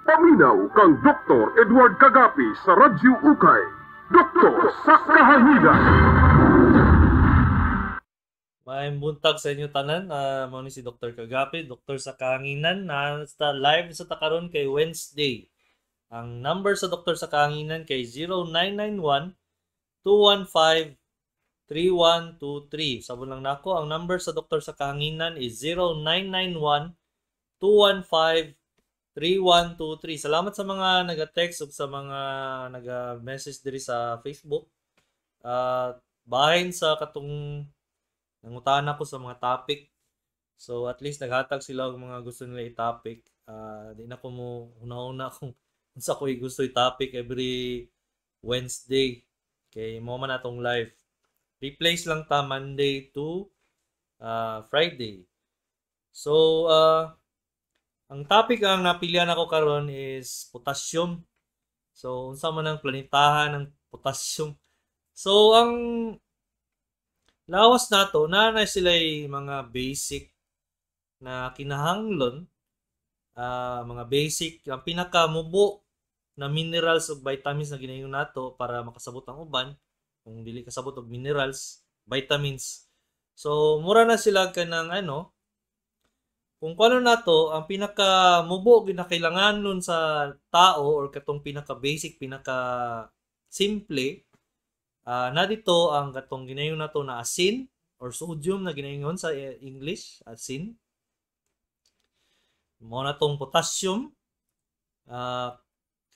Paminaw kang Dr. Edward Kagapi sa Radyo Ukay. Doktor sa Kahanginan. Maayong buntag sa inyo tanan. Mao ni si Dr. Kagapi, doktor sa kahanginan, na sa live sa takaron kay Wednesday. Ang number sa doktor sa kahanginan kay 0991 215 3123. Sabon lang nako, ang number sa doktor sa kahanginan is 0991 215 3123. Salamat sa mga naga-text ug sa mga naga-message diri sa Facebook. Bahin sa katong nangutana ko sa mga topic. So at least naghatag sila og mga gusto nila i-topic. Di na ko mo una-una kung unsa ko gusto i-topic every Wednesday. Kay mo man atong live. Replace lang ta Monday to Friday. So ang topic ang napilian ako karon is potassium. So unsa man ang planitahan ng potassium? So ang lawas nato na na sila mga basic na kinahanglon, mga basic, ang pinakamubo na minerals ug vitamins na ginayon nato para makasabot ang uban kung dili kasabot og minerals, vitamins. So mura na sila kanang ano kung kuno nato, ang pinaka mubo ginakailangan nun sa tao or katong pinaka basic, pinaka simple, na dito ang katong ginayon nato na asin or sodium na ginayon sa English, asin. Mao na tong potassium,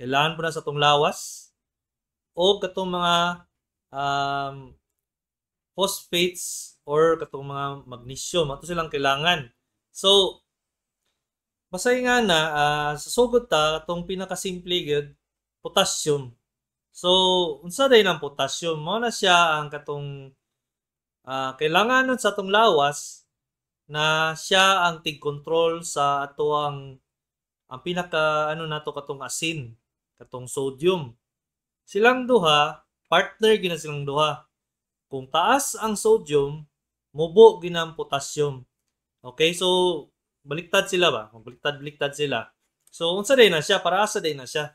kailangan po na sa tong lawas o katong mga phosphates or katong mga magnesium, ato silang kailangan. So basay nga na, sa sugod ta katong pinakasimple gyud, potassium. So unsa day ang potassium? Mao na siya ang katong kailangan nun sa atong lawas na siya ang tig-control sa atoang ang pinaka ano nato, katong asin, katong sodium. Silang duha, partner gina silang duha. Kung taas ang sodium, mubo gina ang potassium. Okay, so baliktad sila ba? Baliktad-baliktad sila. So unsa day na siya? Para asa day na siya?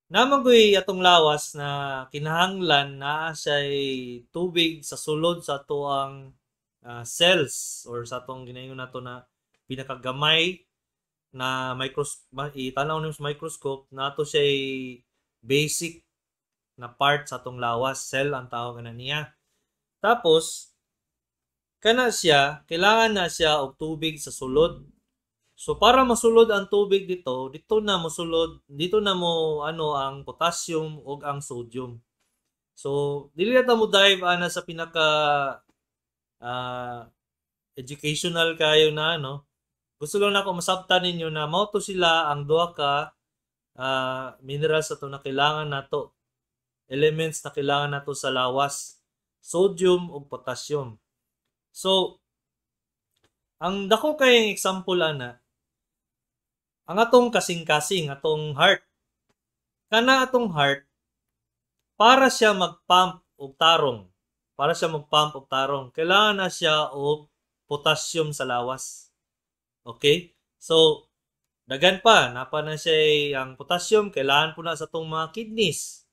Naman atong lawas na kinahanglan na siya'y tubig sa sulod sa atoang cells or sa atong ginayon nato na pinakagamay na itanaw nimo sa microscope nato siya'y basic na part sa atong lawas, cell ang tawag na niya. Tapos kana siya, kailangan na siya og tubig sa sulod. So para masulod ang tubig dito, dito na mosulod, dito na mo ano ang potassium ug ang sodium. So dili na ta mo dive ana sa pinaka educational kayo na ano. Gusto lang nako masabtan ninyo na mao to sila ang duha ka minerals ato na kailangan nato. Elements na kailangan nato sa lawas, sodium ug potassium. So ang dako kay example ana, ang atong kasing-kasing, atong heart. Kana atong heart, para siya mag-pump og tarong. Para siya mag-pump og tarong, kailangan na siya og potassium sa lawas. Okay? So, dagan pa, napa na siya ang potassium, kailangan po na sa atong mga kidneys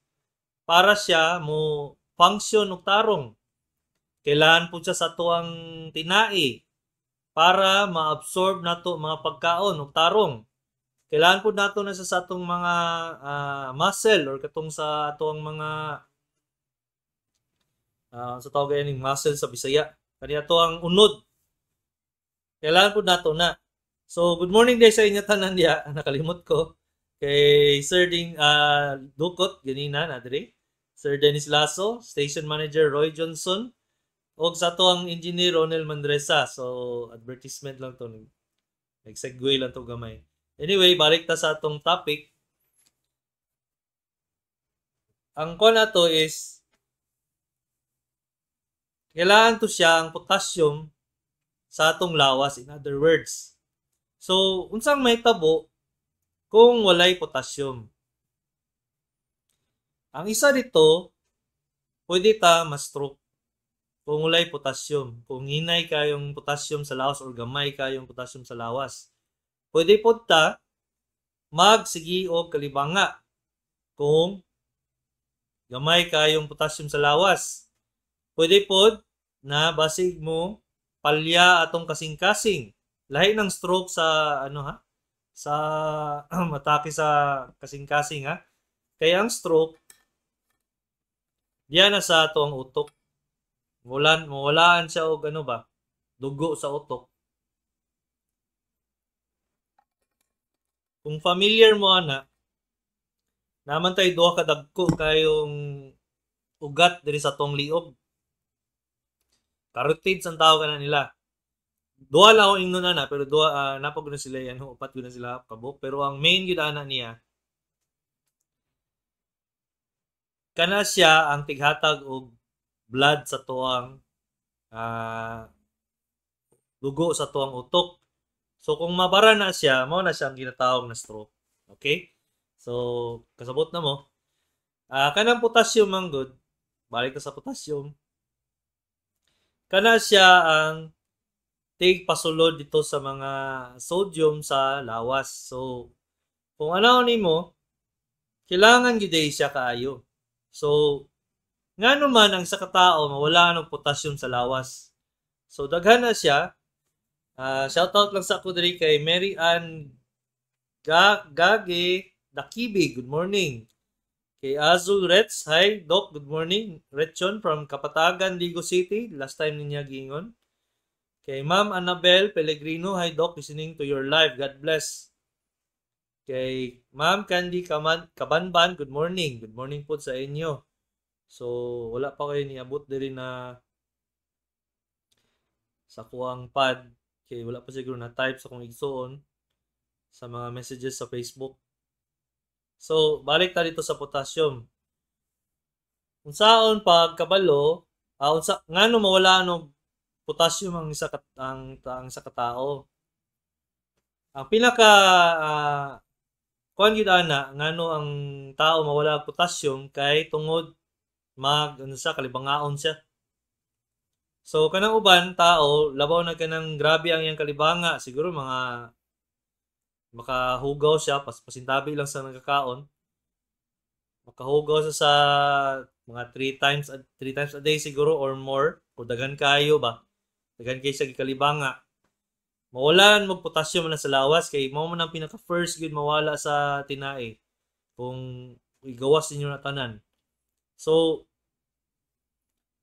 para siya mo function og tarong. Kailangan po siya sa atuang tinai para ma-absorb nato mga pagkaon og tarong. Kailangan po nato na siya sa atong mga muscle or katong sa atuang mga sa tawag ning muscle sa Bisaya. Kani ato ang unod. Kailangan po nato na. So good morning day sa inyo tanan diya. Nakalimot ko kay Sir Ding Dukot ganina na diri. Sir Dennis Lasso, Station Manager Roy Johnson, og sa ato ang engineer Ronel Mandresa. So advertisement lang to, nag-segue lang to gamay. Anyway, balik ta sa atong topic. Ang kuan nato is kailangan to siya ang potassium sa atong lawas, in other words. So, unsang mahitabo kung walay potassium? Ang isa dito, pwede ta ma-stroke kung walay potassium. Kung hinay kayong potassium sa lawas or gamay kayong potassium sa lawas. Pwede po ta Magsige og kalibanga kung gamay kayong potassium sa lawas. Pwede pod na basig mo palya atong kasing-kasing. Lahi ng stroke sa ano ha? Sa atake sa kasing-kasing ha. Kaya ang stroke diyan na sa ato ang utok. Mawalaan siya og ano ba? Dugo sa utok. Kung familiar mo ana, naman tayo duha ka dagko kayong ugat diri sa tong liog. Carotids ang tawag na nila. Duha lang ako ingnon ana, pero duha napag na sila yan, upat na sila kabuk. Pero ang main gyud ana niya, kana siya ang tighatag og blood sa tuang dugo sa tuang utok. So kung mabara na siya, mao na siya ang ginatawag na stroke. Okay? So kasabot na mo. Kanang potassium man gud, balik ta sa potassium. Kana siya ang tig pasulod dito sa mga sodium sa lawas. So kung ano nimo, kailangan gyud siya kaayo. So ngano man ang isa ka tawo mawala ng potassium sa lawas. So daghan na siya. Shout out lang sa ako diri kay Mary Ann Gage Dakibi. Good morning. Kay Azul Retz, hi Doc, good morning. Retchon from Kapatagan, Ligo City. Last time niya giingon. Kay Ma'am Annabel Pellegrino, hi Doc, listening to your live. God bless. Kay Ma'am Candy Kabanban, good morning. Good morning po sa inyo. So wala pa kayo niabot diri na sa kuang pad. Kay wala pa siguro na type sa kong igsuon sa mga messages sa Facebook. So balik ta dito sa potassium. Unsaon pagkabalo, unsa ngano mawala og potassium ang isa ang isa ka tao? Ang pinaka kuan gyud ana ngano ang tao mawala og potassium kay tungod mag ano siya, kalibangaon siya. So kanang uban tao labaw na kanang grabe ang iyang kalibanga, siguro mga makahugaw siya pasintabi lang sa nagkakaon. Makahugaw siya sa mga 3 times a day siguro or more, kung daghan kayo ba. Daghan kay siya gikalibanga. Mawalan mag potassium na sa lawas kay mao man ang pinaka first gyud mawala sa tinae kung igawas ninyo na tanan. So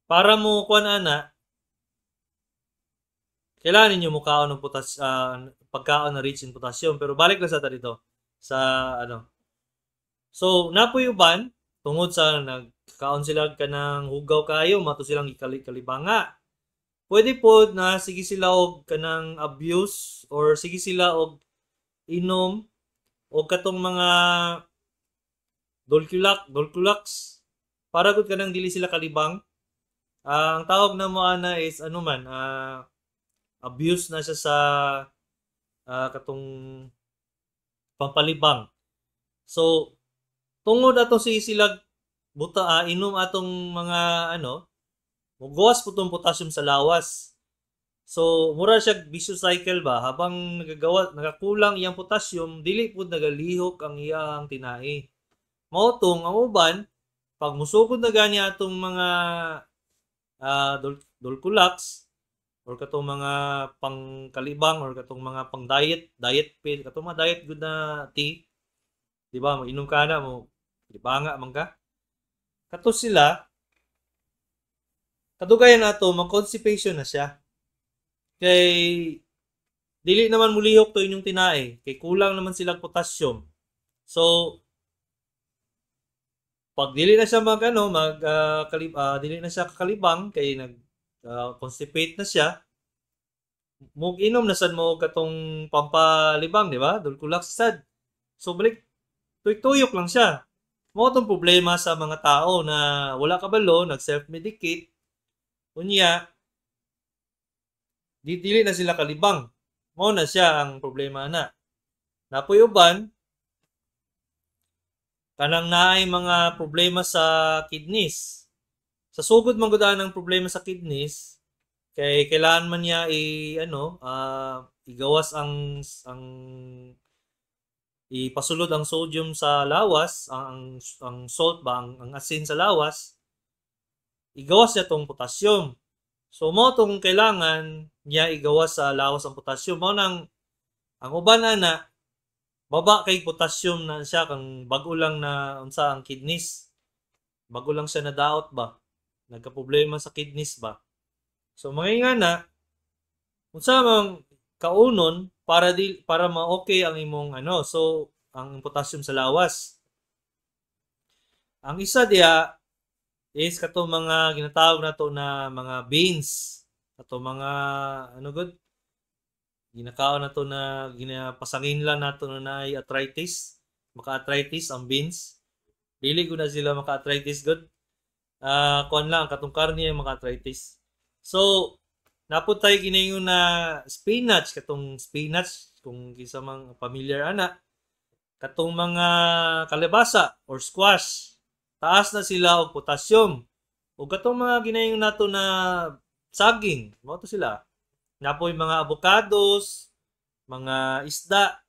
para mo kuan ana, kailangan ninyo mukaon ng pagkaon na rich in potassium. Pero balik lang sa ta dito sa ano. So napoy uban tungod sa nagkaon sila kanang hugaw kayo, mato silang gikalibanga. Pwede po na sige sila og kanang abuse or sige sila og inom og katong mga Dulculax para gud kanang dili sila kalibang. Ang tawag na mo ana is ano man, abuse na siya sa katong pampalibang. So tungod atong sige sila buta inom atong mga ano, mugawas po itong potassium sa lawas. So mura siya vicious cycle ba, habang nagagawa nagakulang iyang potassium, dili pud nagalihok ang iyang tinae. Mao tong ang uban pag musugod na gani atong mga Dulculax or katong mga pangkalibang or katong mga pang diet, diet pill, katong mga diet good na tea, di ba? Mag-inom ka na mo, libanga man ka. Kato sila kadugayan nato mag-constipation na siya. Kay dili naman mulihok to inyong tinae, kay kulang naman sila potassium. So pag dili na siya mag ano, mag dili na siya kakalibang kay nag constipate na siya, mug-inom na sad mo katong pampalibang, di ba? Dulculax sad. So balik tuyok-tuyok lang siya. Mao tong problema sa mga tao na wala kabalo, nag-self-medicate. Unya, dili na sila kalibang. Mao na siya ang problema na. Napoy uban, kanang naay mga problema sa kidneys. Sa sugod man gud ang problema sa kidneys, kay kailangan man niya i ano, igawas ang Ipasulod ang sodium sa lawas, ang salt ba, ang asin sa lawas, igawas niya tong potassium. So mao tong kailangan niya igawas sa lawas ang potassium. Mao nang ang uban ana baba kay potassium na siya kang bag-o lang na unsa ang kidneys. Bago lang siya nadaot ba? Nagka-problema sa kidneys ba? So mga ingana, unsa man kaunon para ma-okay ang imong ano, so ang potassium sa lawas. Ang isa diha is katong mga ginatawag nato na mga beans, kato mga ano gud ginakaon nato na ginapasangin lang nato na naay arthritis, maka-arthritis ang beans. Dili ko na sila maka-arthritis gud. Kuan lang katong karne ang maka-arthritis. So napud tay ginaingon na spinach, katong spinach kung kinsa mang familiar ana, katong mga kalabasa or squash, taas na sila og potassium. Ug katong mga ginaingon nato na saging, mao to sila. Napoy mga avocados, mga isda,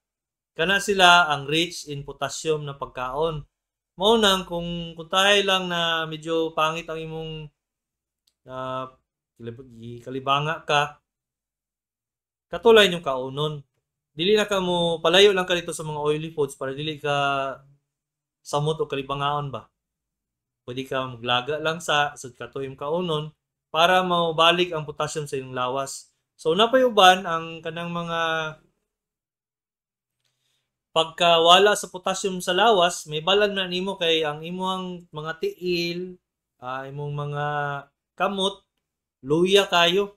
kana sila ang rich in potassium na pagkaon. Mao nang kung tayo lang na medyo pangit ang imong kalibanga ka, katulay yung kaunon. Dili na ka mo, palayo lang ka dito sa mga oily foods para dili ka samot o kalibangaon ba. Pwede ka maglaga lang sa kato yung kaunon para mabalik ang potassium sa iyong lawas. So napay uban ang kanang mga pagkawala sa potassium sa lawas, may balan na nimo kay ang imong mga tiil, imong mga kamot, luya kayo.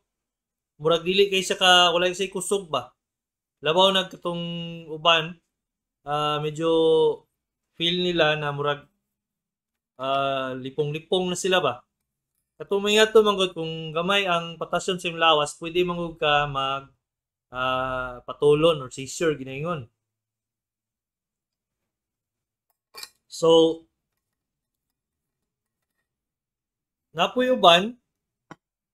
Murag dili kay siya ka wala siya kusog ba. Labaw nag katong uban, medyo feel nila na murag lipong-lipong na sila ba. Katong mga to manggod kung gamay ang potassium sa imong lawas, pwede manggod ka mag patulon or seizure ginaingon. So napoy uban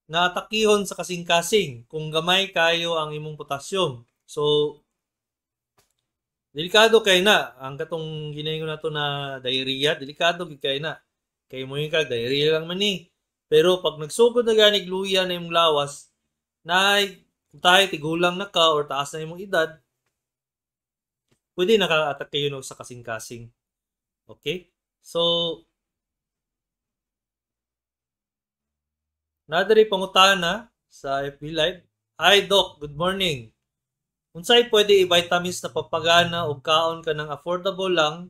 na atakihon sa kasing-kasing kung gamay kayo ang imong potassium. So delikado kay na ang katong ginaingon nato na diarrhea, delikado gid kay na. Kay mo yung kag diarrhea lang man ni. Pero pag nagsugod na ganig luya na imong lawas, na kung tayo tigulang na ka or taas na imong edad, pwede naka-atake yun sa kasing-kasing. Okay? So, nadari pangutana sa FB Live. Hi Doc, good morning. Unsay pwede i-vitamins na papagana og kaon ka ng affordable lang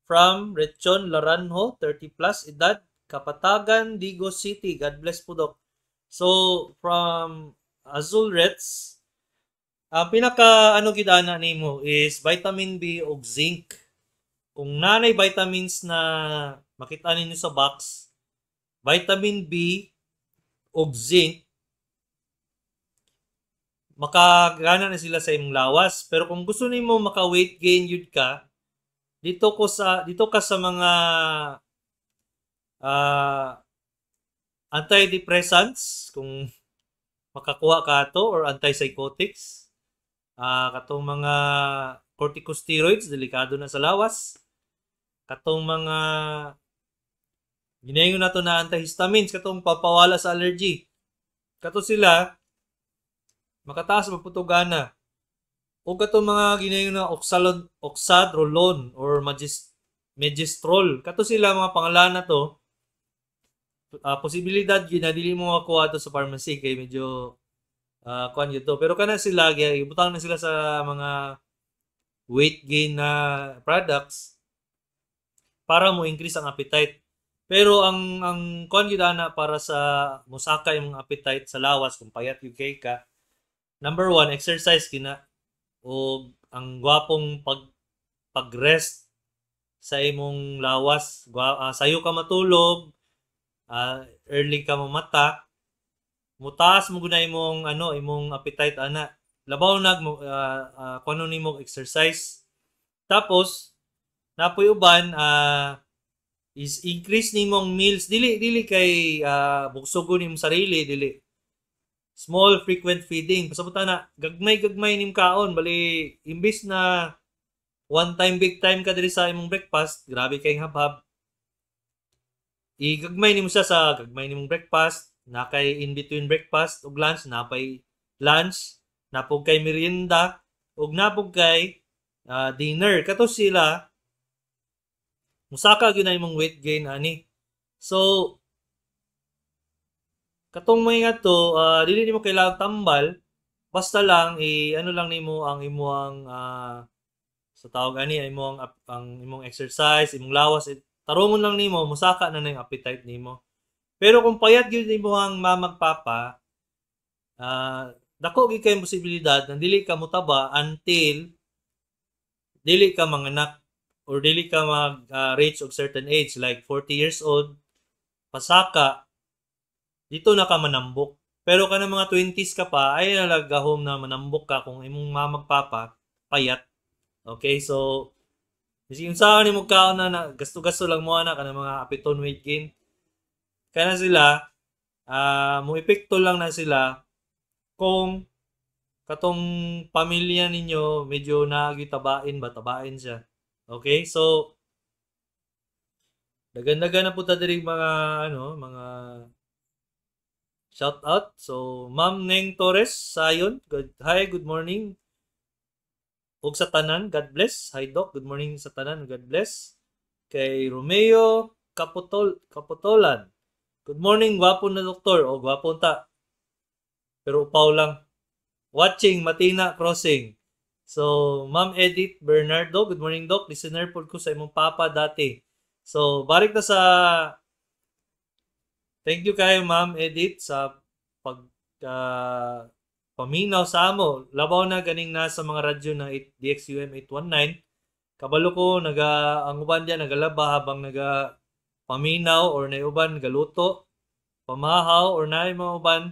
from Rechon Laranjo, 30 plus, edad, Kapatagan, Digos City. God bless po, Doc. So, from Azul Reds, ang pinaka ano gid ana nimo is vitamin B og zinc. Kung nanay vitamins na makita ninyo sa box, vitamin B og zinc, makagana na sila sa imong lawas. Pero kung gusto nimo maka weight gain yun ka, dito ka sa mga antidepressants kung makakuha ka to, or antipsychotics, katong mga corticosteroids, delikado na sa lawas, katong mga ginaingon nato na antihistamines, katong papawala sa allergy, kato sila makataas magputugana. O katong mga ginaingon na oxadrolone or megestrol, kato sila mga pangalan na to. Posibilidad gyud na dili mo makuha to sa pharmacy kay medyo kuan gyud to. Pero kana sila gibutang na sila sa mga weight gain na products para mo increase ang appetite. Pero ang kuan gyud ana para sa mosaka imong appetite sa lawas kung payat gyud kay ka, number one, exercise kina o ang gwapong pag-rest sa imong lawas. Sayo ka matulog, early ka mamata, mutaas mo guna imong ano, imong appetite ana. Labaw nag kuno nimo exercise. Tapos napoy uban is increase nimong meals, dili kay buksogon imong sarili, dili. Small frequent feeding. Pasabot na gagmay-gagmay nim kaon, bali imbis na 1 One time big time ka diri sa imong breakfast, grabe kay habhab. Igagmay nimo siya sa gagmay nimong breakfast, na kay in between breakfast ug lunch, napay lunch, napog kay merienda, ug napog kay dinner. Kato sila musaka gyud na imong weight gain ani. So katong mga to, dili nimo kailangan tambal, basta lang i ano lang nimo ang imong sa tawag ani, imong ang imong exercise, imong lawas, tarungon lang nimo, musaka na na yung appetite nimo. Pero kung payat gyud nimo ang mamag papa, dako gyud kay posibilidad na dili ka motaba until dili ka manganak or dili ka mag reach og certain age like 40 years old pasaka, dito na ka manambok. Pero kana mga 20s ka pa ay nalagahom na manambok ka kung imong mamag papa payat. Okay, so bisag unsa nimo kaon na, na gasto-gasto lang mo ana kana mga apiton weight gain. Kana sila mo epekto lang na sila kung katong pamilya ninyo medyo nagitabain ba, tabain siya. Okay, so dagan-dagan na po ta diri mga ano, mga shout out. So Ma'am Neng Torres Sayon, good, hi, good morning. Ug sa tanan, God bless. Hi Doc, good morning sa tanan, God bless. Kay Romeo Kaputolan. Good morning, gwapo na doktor. O gwapo ta. Pero upaw lang. Watching Matina Crossing. So, Ma'am Edith Bernardo, good morning Doc. Listener po ko sa imong papa dati. So, balik na sa. Thank you kayo, Ma'am Edith, sa pag paminaw sa amo. Labaw na ganing nasa mga radyo ng DXUM 819. Kabalo ko naga ang uban diyan nagalaba habang naga paminaw or na uban galuto, pamahaw or na mga uban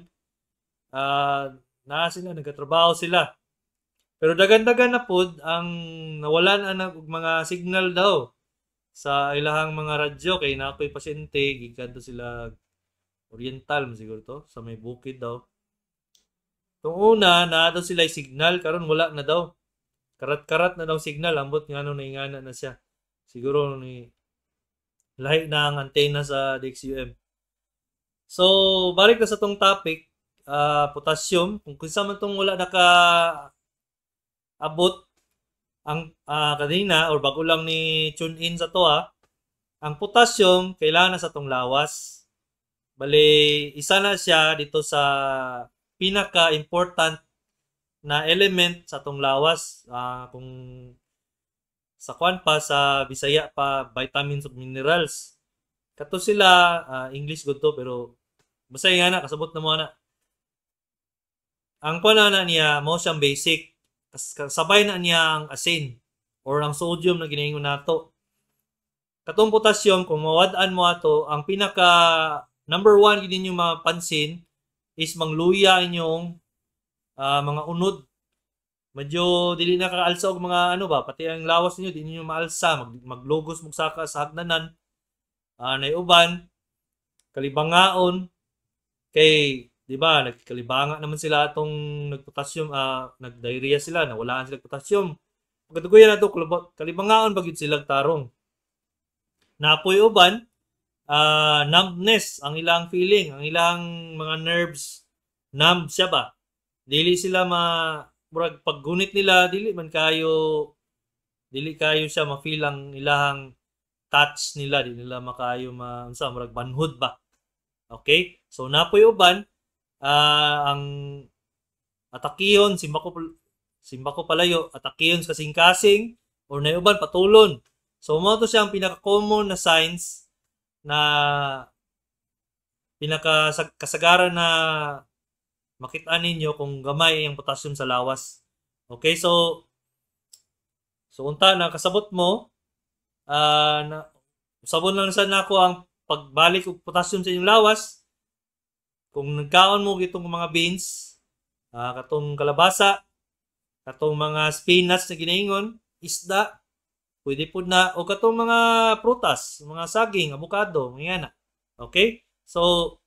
naa sila nagatrabaho sila. Pero dagan-dagan na pod ang nawalan ana og mga signal daw sa ilahang mga radyo kay naa ko'y pasyente gikan to sila Oriental man siguro to sa may bukid daw. Tung una naa daw sila signal, karon wala na daw. Karat-karat na daw signal, ambot ngano naingana na siya. Siguro ni lahi na ang antena sa DXUM. So, balik na sa tong topic, potassium, kung kinsa man tong wala naka abot ang kanina or bago lang ni tune in sa to ang potassium kailangan na sa tong lawas. Bali, isa na siya dito sa pinaka-important na element sa tong lawas. Kung sa kwan pa, sa Bisaya pa, vitamins ug minerals. Kato sila, English good to, pero basta nga na, kasabot na mo na. Ang kwan na niya, mao siyang basic. Sabay na niya ang asin or ang sodium na ginaingon nato. Katong potassium, kung mawad-an mo ato, ang pinaka number one gid ninyo mapansin is mangluya inyong mga unod. Medyo dili na kaalsa og mga ano ba, pati ang lawas ninyo di ninyo maalsa, maglugos mong saka sa hagdanan. Nay uban kalibangaon kay di ba nagkalibanga naman sila atong nagpotassium, nagdiarrhea sila, nawalaan sila potassium. Pagkadugoyan nato kalibangaon ba gyud sila tarong. Napoy uban numbness ang ilang feeling, ang ilang mga nerves numb siya ba. Dili sila ma murag paggunit nila dili man kayo, dili kayo siya ma-feel ang ilahang touch nila, di nila makayo ma unsa murag banhod ba. Okay? So napoy uban ang atakihon simbako palayo, atakihon sa kasing-kasing or nay uban patulon. So mao to siya ang pinaka-common na signs na pinaka kasagaran na makita ninyo kung gamay ang potassium sa lawas. Okay, so unta na kasabot mo, na, usabon lang sa nako ang pagbalik og potassium sa inyong lawas. Kung nagkaon mo gitong mga beans, katong kalabasa, katong mga spinach na ginaingon, isda, pwede pud na, o katong mga prutas, mga saging, abukado, mga na. Okay? So,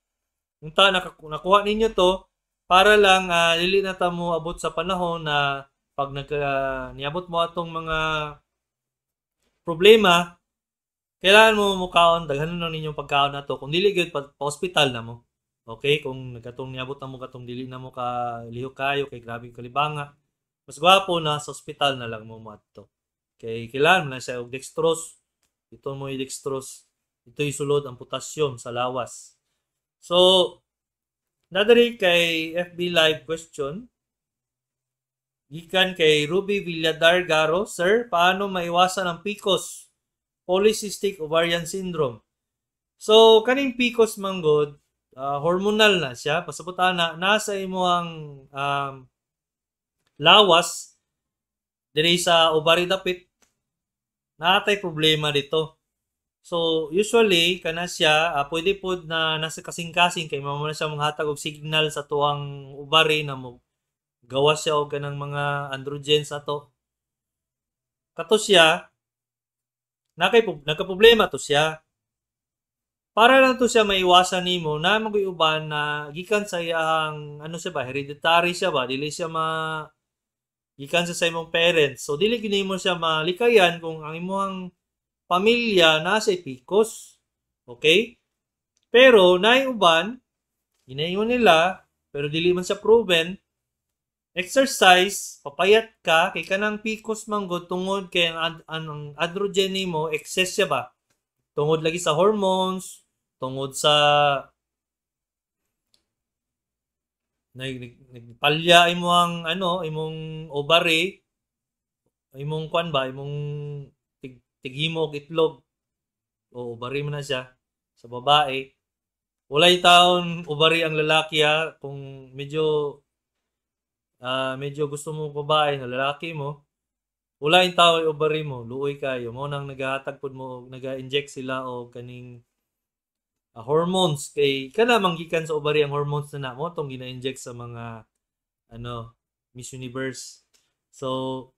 unta nakuha ninyo to para lang dili na ta mo abot sa panahon na pag niabot mo atong mga problema, kailangan mo mukaon, daghanon lang ninyong pagkaon na to. Kung dili gyud, pa hospital na mo. Okay, kung katong niabot na mo katong dili na mo ka lihok kayo kay grabe kalibanga, mas gwapo na sa ospital na lang mo moadto. Kay kailangan mo na siya og dextrose. Ito mo dextrose. Ito sulod ang potassium sa lawas. So, nadari kay FB Live question. Gikan kay Ruby Villadar Garo, "Sir, paano maiwasan ang PCOS, Polycystic Ovarian Syndrome?" So, kaning PCOS manggod, hormonal na siya. Pasabot ana, nasa imong lawas, diri sa ovary dapit, naatay problema dito. So, usually, kana siya, pwede po na nasa kasing-kasing kay mao na siya manghatag og signal sa tuang ovary na mo gawas siya og kanang mga androgens ato. Kato siya, nakay nagka-problema to siya. Para lang to siya maiwasan nimo na magoy uban na gikan sa iyang ano siya ba, hereditary siya ba, dili siya ma gikan sa imong parents. So dili gyud nimo siya malikayan kung ang imong pamilya nasa PCOS. Okay? Pero naay uban ginaingon nila, pero dili man siya proven, exercise, papayat ka, kay kanang PCOS manggod tungod kay ang androgen nimo excess siya ba, tungod lagi sa hormones, tungod sa nagpalya imo ang ano, imong ovary, imong kwan ba, imong tighimo og itlog o ovary man na siya sa babae. Walay taon ovary ang lalaki ha. Kung medyo medyo gusto mo babae na lalaki mo, wala yung tao ovary mo, luoy kayo. Mo nang nagahatag pud mo, naga-inject sila og kaning hormones kay kana manggikan sa ovary ang hormones na mo tong gina-inject sa mga ano, Miss Universe. So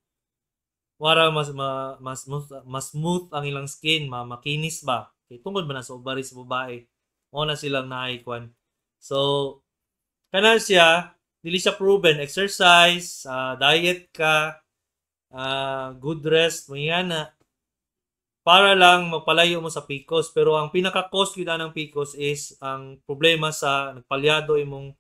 wara mas ma, mas mas smooth ang ilang skin, ma, makinis ba? Kay tungod ba na sa ovary sa babae. Mo na silang naay kwan. So kana siya, dili siya proven. Exercise, diet ka, good rest, mga na para lang magpalayo mo sa PCOS. Pero ang pinaka-cause yun ng PCOS is ang problema sa nagpalyado imong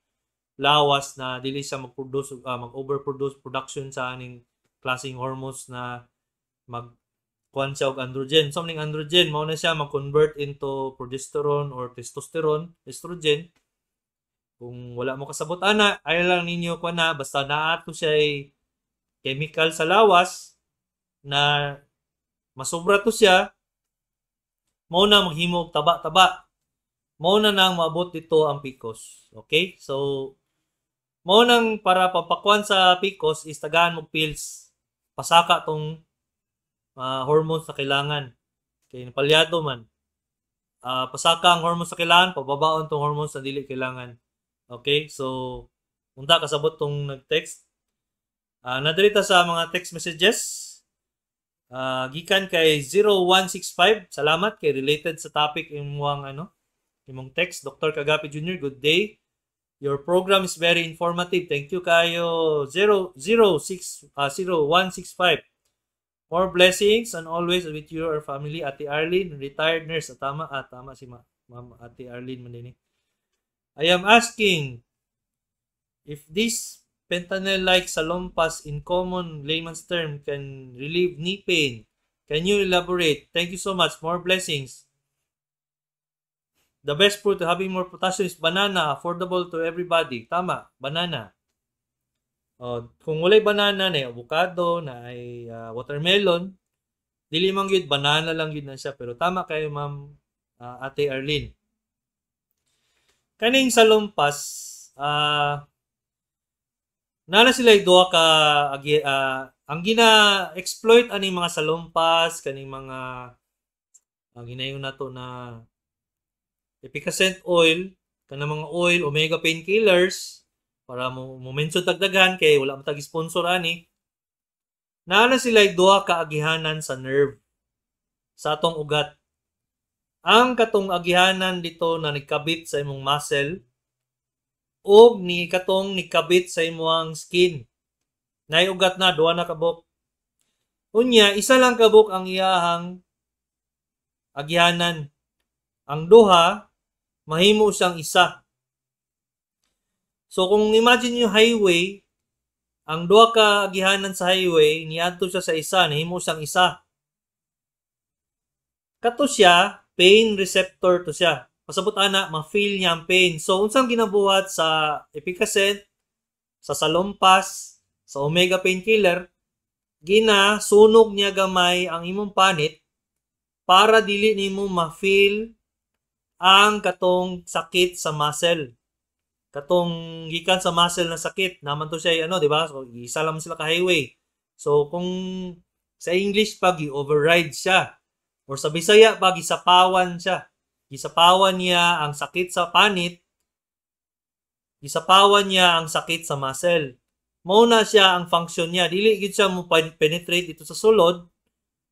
lawas na dili siya mag-produce, mag-overproduce production sa aning klaseng hormones na mag kuan siya og androgen. So ning androgen mao na siya mag-convert into progesterone or testosterone, estrogen. Kung wala mo kasabot ana, ay lang ninyo kuan na basta naa to siya chemical sa lawas na masobra to siya, mao na maghimo og taba-taba. Mao na nang maabot dito ang PCOS. Okay? So mao nang para papakuan sa PCOS is tagaan mo pills. Pasaka tong hormones na kailangan. Kay napalyado man. Pasaka ang hormones na kailangan, pababaon tong hormones na dili kailangan. Okay? So unta kasabot tong nag-text. Nadirita sa mga text messages. Gikan kay 0165. Salamat kay related sa topic imong ano, imong text. "Dr. Kagapi Jr., good day. Your program is very informative." Thank you kayo 006 0165. "More blessings and always with you or family, Ate Arlene, retired nurse." Ah, tama, tama si Ma'am Ate Arlene man din. "I am asking if this fentanyl like Salonpas in common layman's term can relieve knee pain. Can you elaborate? Thank you so much. More blessings." The best fruit to having more potassium is banana, affordable to everybody. Tama, banana. Oh, kung walay banana na avocado, na ay watermelon, dili man gyud, banana lang gyud na siya, pero tama kayo, Ma'am Ate Arlene. Kaning Salonpas, nana sila duha ka ang gina-exploit aning mga Salonpas, kaning mga ang ginayon nato na Efficascent oil, kanang mga oil, omega painkillers, para mo mention tagdagan kay wala man tag sponsor ani. Naa na sila duha ka agihanan sa nerve sa atong ugat. Ang katong agihanan dito na nagkabit sa imong muscle og ni katong nikabit sa imong skin. Nay ugat na duha na kabok. Unya, isa lang kabuk ang iyahang agihanan. Ang duha, mahimo siyang isa. So kung imagine niyo highway, ang duha ka agihanan sa highway, niadto siya sa isa, nahimo siyang isa. Kato siya, pain receptor to siya. Pasabot ana, ma-feel niya ang pain. So unsang ginabuhat sa Epicacent, sa Salonpas, sa Omega Painkiller, gina sunog niya gamay ang imong panit para dili nimo ma-feel ang katong sakit sa muscle. Katong gikan sa muscle na sakit, naman to siya ano, di ba? So isa lang sila ka highway. So kung sa English pa, gi-override siya. Or sa Bisaya pa, gisapawan siya. Gisapawan niya ang sakit sa panit, gisapawan niya ang sakit sa muscle. Mao na siya ang function niya. Dili gid siya mo penetrate ito sa sulod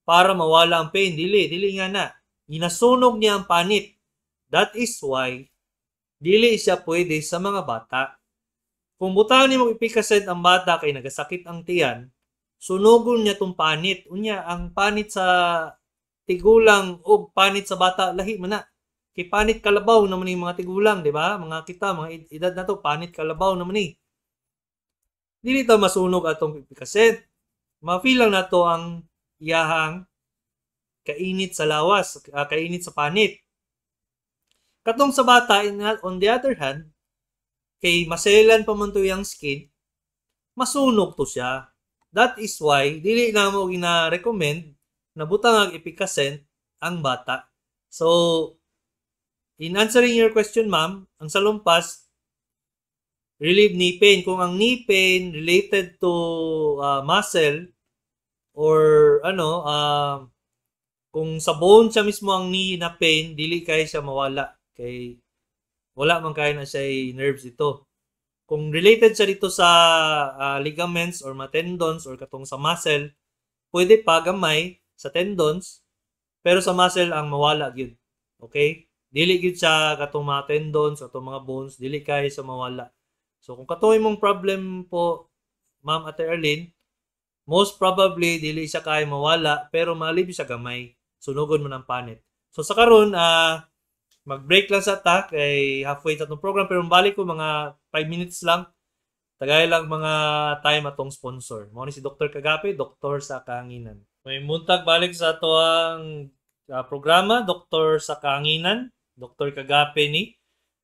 para mawala ang pain. Dili, dili nga na. Ginasunog niya ang panit. That is why dili siya pwede sa mga bata. Kung butangan nimo Epicacent ang bata kay nagasakit ang tiyan, sunugon niya tong panit. Unya, ang panit sa tigulang o panit sa bata lahi man na. Kay panit kalabaw naman ni mga tigulang, di ba? Mga kita, mga edad na to, panit kalabaw naman ni. Dili ta masunog atong Epicacent. Ma-feel lang nato ang iyahang kainit sa lawas, kainit sa panit. Katong sa bata, on the other hand, kay maselan pa man to iyang skin, masunog to siya. That is why dili na mo gina-recommend na butang ang Epicacent ang bata. So, in answering your question, ma'am, ang Salonpas, relieve knee pain. Kung ang knee pain related to muscle or ano, kung sa bone siya mismo ang knee na pain, dili kay siya mawala. Kay wala man kaya na siya nerves dito. Kung related siya dito sa ligaments or mga tendons or katong sa muscle, pwede pa gamay sa tendons, pero sa muscle ang mawala gyud. Okay? Dili gyud siya katong mga tendons, atong mga bones, dili kay sa mawala. So kung katoy mong problem po, Ma'am Ate Arlene, most probably dili siya kay mawala, pero malib siya gamay. Sunugon mo ng panit. So sa karon, mag-break lang sa ta kay halfway sa atong program, pero balik ko mga 5 minutes lang. Tagay lang mga time atong sponsor. Mao ni si Dr. Kagape, Doktor sa Kahanginan. May muntag, balik sa ato ang programa, Doktor sa Kahanginan, Dr. Kagape ni.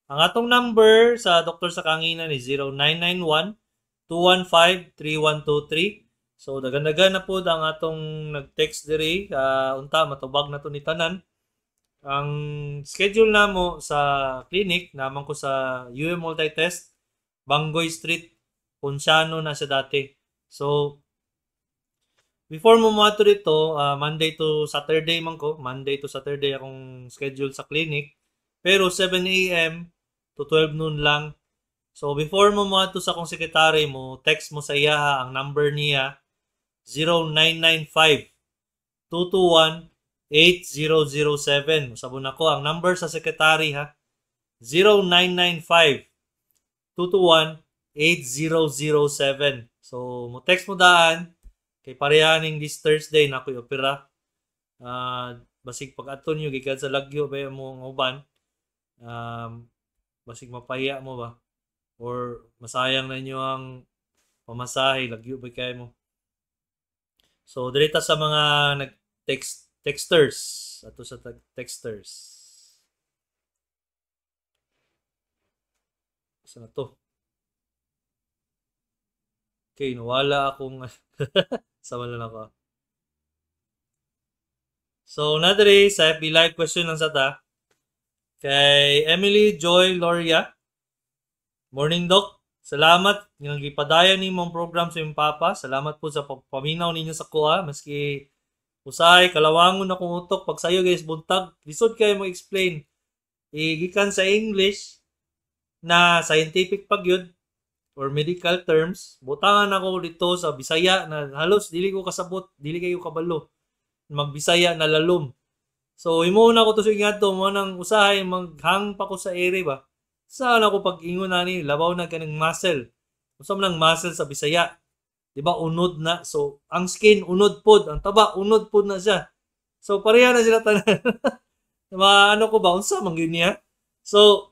Ang atong number sa Doktor sa Kahanginan is 0991 215 3123. So dagan-dagan na po ang atong nag-text diri, unta matubag na to ni tanan. Ang schedule namo sa clinic, naman ko sa UM Multitest, Bangoy Street, Ponciano na siya dati. So, before mo moadto dito, Monday to Saturday man ko, Monday to Saturday akong schedule sa clinic. Pero 7 a.m. to 12 noon lang. So, before mo moadto sa akong sekretary mo, text mo sa iya ang number niya, 0995 221 8007. Sabon ako ang number sa sekretary ha. 0995 221 8007. So, mo text mo daan kay parehaning this Thursday na ako'y opera. Basig pag ato niyo gikan sa Lagyo ba mo ang uban. Basig mapahiya mo ba or masayang na inyo ang pamasahe, lagyo ba kay mo. So, direta sa mga nag-text texters, ato sa texters. Saan na to? Okay, nawala akong sama lang ako. So, nadiri sa FB Live question lang sa ta. Kay Emily Joy Loria. Morning, Doc. Salamat nga gipadayon nimo ang program sa imong papa. Salamat po sa pagpaminaw ninyo sa kuha maski usahay kalawangon akong utok pag sayo guys buntag. Lisod kayo mo-explain. Igikan sa English na scientific pag yun or medical terms, butangan ako dito sa Bisaya na halos dili ko kasabot, dili kayo kabalo. Magbisaya na lalom. So himuon ako to sa ingadto mo nang usahay maghang pa ko sa ere ba. Saan ako pag-ingon na ni labaw na kaning muscle. Unsa man ang muscle sa Bisaya? Di ba unod na? So ang skin unod pod, ang taba unod pod na siya. So pareha na sila tanan. Ano ko ba, unsa man gyud niya? So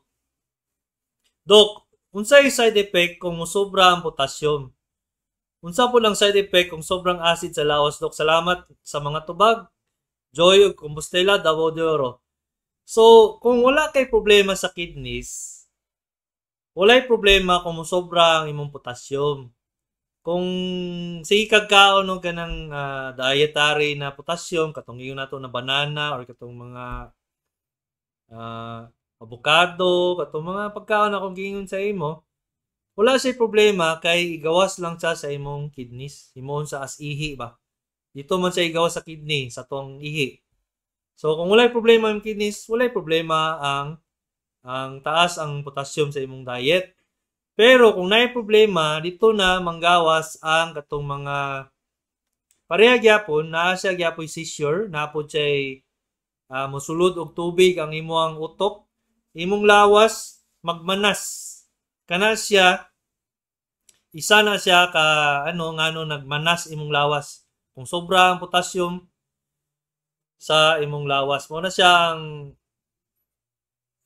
Dok, unsay side effect kung mosobra ang potassium? Unsa po lang side effect kung sobrang acid sa lawas, Dok? Salamat sa mga tubag. Joy ug Compostela, Davao de Oro. So, kung wala kay problema sa kidneys, walay problema kung mosobra ang imong potassium. Kung sige kag kaon og kanang dietary na potassium, katong ingon nato na banana or katong mga avocado, katong mga pagkaon akong giingon sa imo, wala siya problema kay igawas lang siya sa imong kidneys. Himuon sa as ihi ba. Dito man siya igawas sa kidney, sa tuang ihi. So kung walay problema ang kidneys, walay problema ang taas ang potassium sa imong diet. Pero kung naay problema, dito na manggawas ang katong mga pareha gyapon, naa siya gyapoy seizure, naa pod siya mosulod og tubig ang imong utok, imong lawas magmanas. Kana siya, isa na siya ka ano ngano nagmanas imong lawas. Kung sobra ang potassium sa imong lawas, mo na siya ang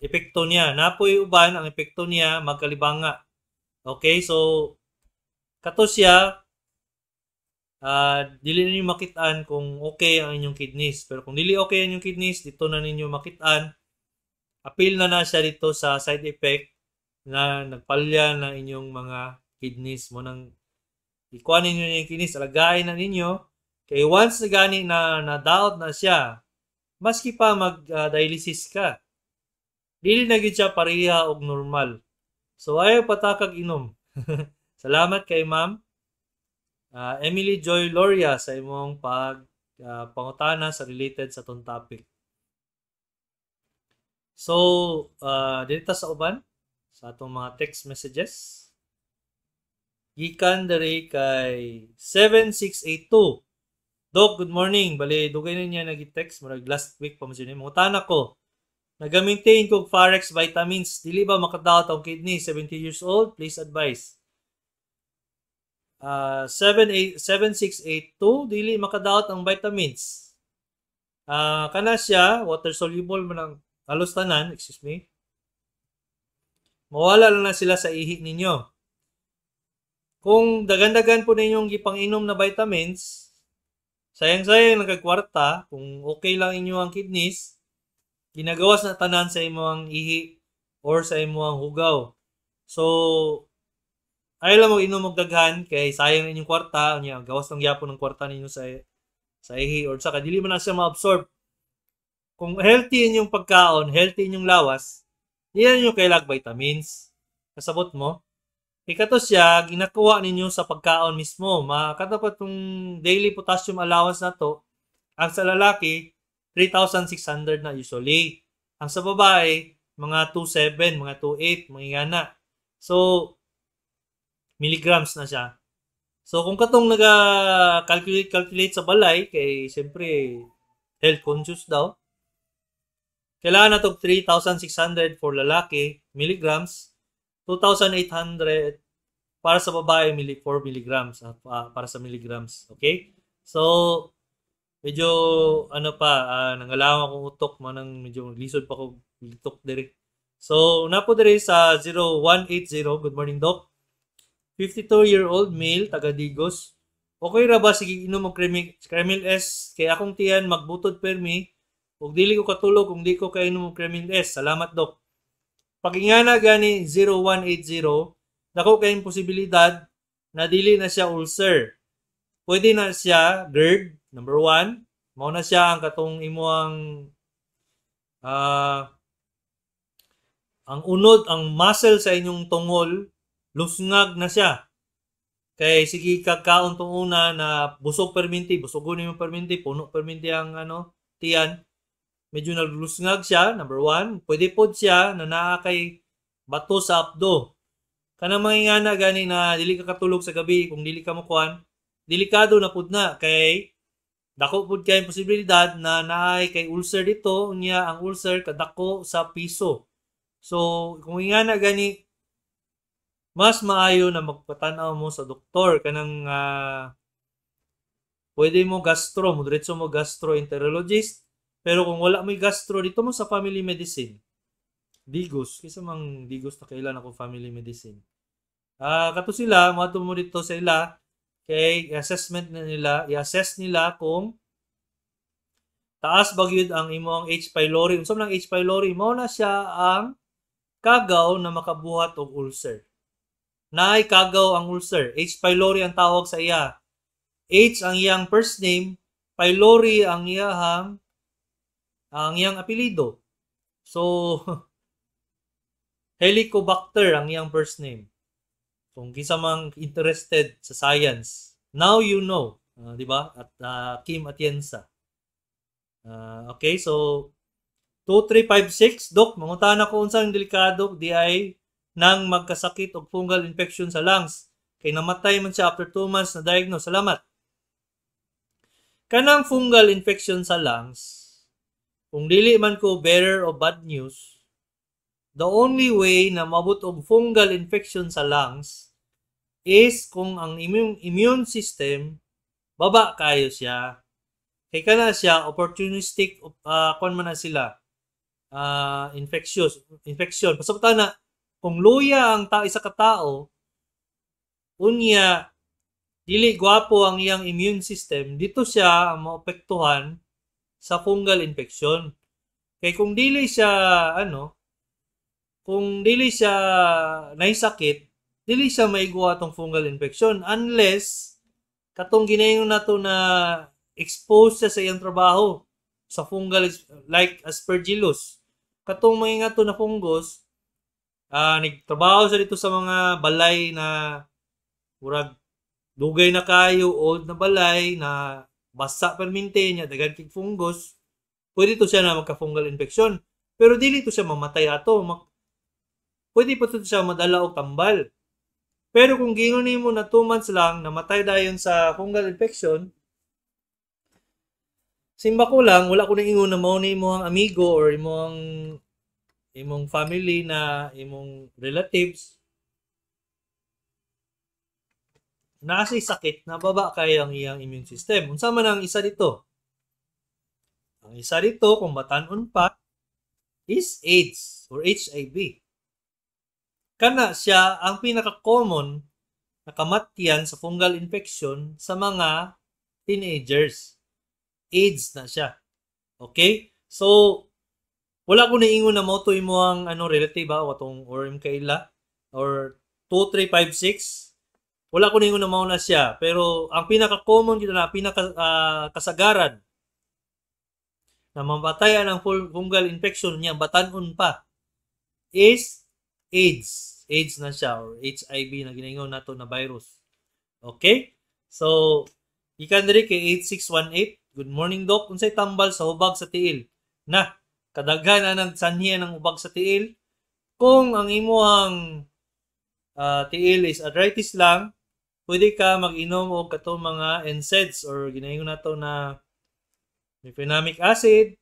epekto niya. Napoy uban ang epekto niya magkalibanga. Okay, so kato siya, dili ninyo makitaan kung okay ang inyong kidneys. Pero kung dili okay ang inyong kidneys, dito na ninyo makitaan. Apil na na siya dito sa side effect na nagpalya na inyong mga kidneys mo. Nang ikuha ninyo yung kidneys, alagain na ninyo. Kay once na gani na nadaot na siya, maski pa mag-dialysis ka, dili na gid siya pareha og normal. So ayaw patakag inom. Salamat kay Ma'am Emily Joy Loria sa imong pag pangutana sa related sa tong topic. So, dito sa uban sa atong mga text messages. Gikan diri kay 7682. Doc, good morning. Bali, dugay na niya nag-text. Murag last week pa mo siya. Mangutana ko. Nag-maintain kog Farex vitamins. Dili ba makadaot ang kidney? 70 years old. Please advise. 7682. Dili makadaot ang vitamins. Kana siya, water soluble man ang halos tanan. Excuse me. Mawala lang na sila sa ihi ninyo. Kung dagan-dagan po ninyong gipang-inom na vitamins, sayang-sayang nagkagkwarta, kung okay lang inyo ang kidneys, ginagawas na tanan sa imong ihi or sa imong hugaw. So, ayaw lang mag-inom og daghan kay sayang inyong kwarta, unya gawas lang gyapon ng kwarta ninyo sa ihi or sa dili man na siya ma-absorb. Kung healthy inyong pagkaon, healthy inyong lawas, di na ninyo kailag vitamins. Kasabot mo? Ikato siya, ginakuha ninyo sa pagkaon mismo. Makatapat itong daily potassium allowance na to, ang sa lalaki, 3,600 na usually. Ang sa babae, mga 2,700, mga 2,800, mga ingana. So, milligrams na siya. So, kung katong naga-calculate sa balay, kay siyempre, health conscious daw, kailangan na itong 3,600 for lalaki, milligrams, 2,800 para sa babae, 4 milligrams, para sa milligrams. Okay? So, medyo, ano pa, nangalawang akong utok, manang medyo lisod pa ko litok diri. So, napo diri sa 0180, good morning, Doc. 52-year-old male, taga Digos. Okay ra ba sige inom og Kremil S kay akong tiyan magbutod permi ug dili ko katulog kung di ko kainom og Kremil S. Salamat, Doc. Pag ingana gani 0180, dako kayong posibilidad na dili na siya ulcer. Pwede na siya GERD, number 1. Mao na siya ang katong imuang ang unod, ang muscle sa inyong tungol, lusngag na siya. Kay sige kagkaon tong una na busog perminti, busogon nimo perminti, puno perminti ang ano tiyan. Medyo naglusngag siya, number 1. Pwede pod siya na naa kay bato sa apdo. Kanang mga ingana gani na dili ka katulog sa gabi kung dili ka mokuan, delikado na pud na kay dako pud kay posibilidad na naay kay ulcer dito, unya ang ulcer kadako sa piso. So kung ingana gani Mas maayo na magpatan-aw mo sa doktor kanang pwede mo gastro, mo diretso mo gastroenterologist, pero kung wala mo'y gastro, dito mo sa family medicine. Digos, kaysa mang Digos na kailan ako family medicine. Kato sila, moadto mo dito sa ila kay assessment na nila, i-assess nila kung taas ba gyud ang imong H. pylori. Unsa man ang H. pylori? Mao na siya ang kagaw na makabuhat og ulcer. Naay kagaw ang ulcer. H. pylori ang tawag sa iya. H ang iyang first name, pylori ang iyang apelyido. So Helicobacter ang iyang first name. Kung kinsa mang interested sa science, now you know, di ba? At Kim Atienza. Okay, so 2356, Dok, mangutana ko unsang delikado di ay nang magkasakit og fungal infection sa lungs. Kay namatay man siya after 2 months na diagnose. Salamat. Kanang fungal infection sa lungs, kung dili man ko bearer of bad news, the only way na mabot og fungal infection sa lungs is kung ang immune system baba kayo siya. Kay kana siya opportunistic, kon man na sila infectious infection. Pasabot na kung luya ang ta isa ka tao, unya dili gwapo ang iyang immune system, dito siya maapektuhan sa fungal infection. Kay kung dili siya ano, kung dili siya naisakit, dili siya maigwa atong fungal infection unless katong ginaingon nato na expose siya sa iyang trabaho sa fungal like Aspergillus. Katong mga nga to na fungus, nagtrabaho siya dito sa mga balay na murag dugay na kayo, old na balay na basa permente niya, daghan kay fungus, pwede to siya na magka-fungal infection. Pero dili to siya mamatay ato. Pwede pa to siya madala og tambal. Pero kung giingon nimo na 2 months lang namatay dayon sa fungal infection, simba ko lang, wala ko ingon na mao ni imong amigo or imong family na imong relatives naa siya'y sakit na baba kayo ang iyang immune system. Unsa man ang isa dito? Ang isa dito, kung batan-on pa, is AIDS or HIV. Kana siya ang pinaka-common na kamatyan sa fungal infection sa mga teenagers. AIDS na siya. Okay? So, wala ko naingon na mao to imo ang ano relative ha, o atong or imong kaila or 2, 3, 5, 6. Wala ko naingon na mao na siya. Pero ang pinaka-common gyud na pinaka kasagaran na mamatayan ang fungal infection niya batan-on pa is AIDS. AIDS na siya or HIV na ginaingon nato na virus. Okay? So, ikan diri kay 8618. Good morning, Doc. Unsay tambal sa hubag sa tiil? Na, kadaghan na ng sanhian ng hubag sa tiil. Kung ang imuhang tiil is arthritis lang, pwede ka mag-inom og katong mga NSAIDs or ginaingon nato na mefenamic acid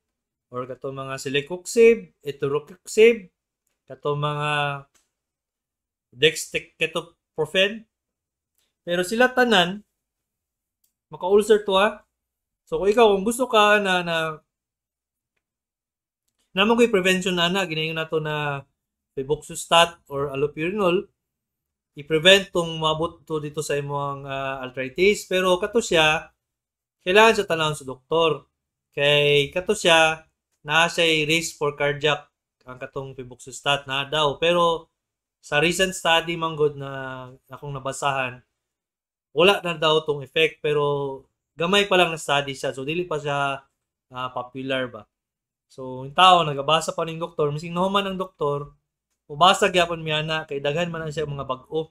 or katong mga celecoxib, etoricoxib, katong mga dexketoprofen. Pero sila tanan maka-ulcer to ha. So kung ikaw kung gusto ka na na namo ko'y prevention na na ginaingon nato na febuxostat or allopurinol, i-prevent tong maabot to dito sa imong arthritis. Pero kato siya kailangan sa tanawon sa doktor kay kato siya naa siya risk for cardiac ang katong febuxostat na daw. Pero sa recent study man gud na akong nabasahan, wala na daw tong effect, pero gamay pa lang na study siya, so dili pa siya popular ba. So yung tao nagabasa pa ning doktor, mising nahuman ang doktor, ubasa gyapon miya na kay daghan man na siya mga bag-o.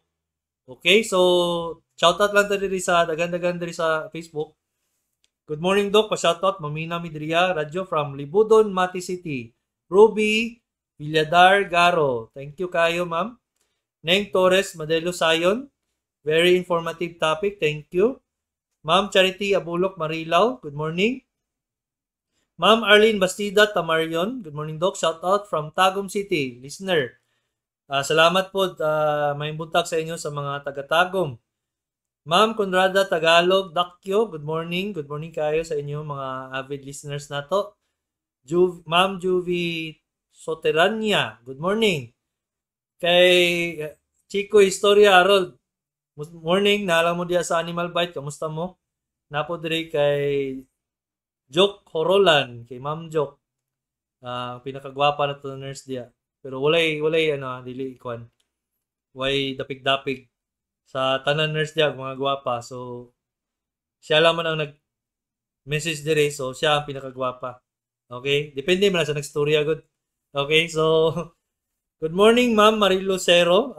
Okay, so shoutout lang ta diri sa daghan-daghan diri sa Facebook. Good morning, Doc, pa-shoutout mamina mi diriya radyo from Libudon, Mati City. Ruby Villadar Garo. Thank you kayo, ma'am. Neng Torres Madelo Sayon. Very informative topic. Thank you. Ma'am Charity Abulok Marilao. Good morning. Ma'am Arlene Bastida Tamarion. Good morning, Doc. Shout out from Tagum City. Listener. Salamat po, may buntag sa inyo sa mga taga-Tagum. Ma'am Conrada Tagalog Dakyo, good morning. Good morning kayo sa inyo mga avid listeners nato. Ma'am Juvie Soterania, good morning. Kay Chico Historia Harold, morning, naalang mo diya sa Animal Bite, kamusta mo? Napo diri kay Jok Horolan, kay Ma'am Jok. Pinakagwapa na to nurse diya. Pero walay ano, dili kuan. Way dapig-dapig sa tanan nurse diya mga gwapa. So siya lang man ang nag message dire, so siya ang pinakagwapa. Okay? Depende man sa nagstorya gud. Okay, so good morning, Ma'am Marilo Lucero.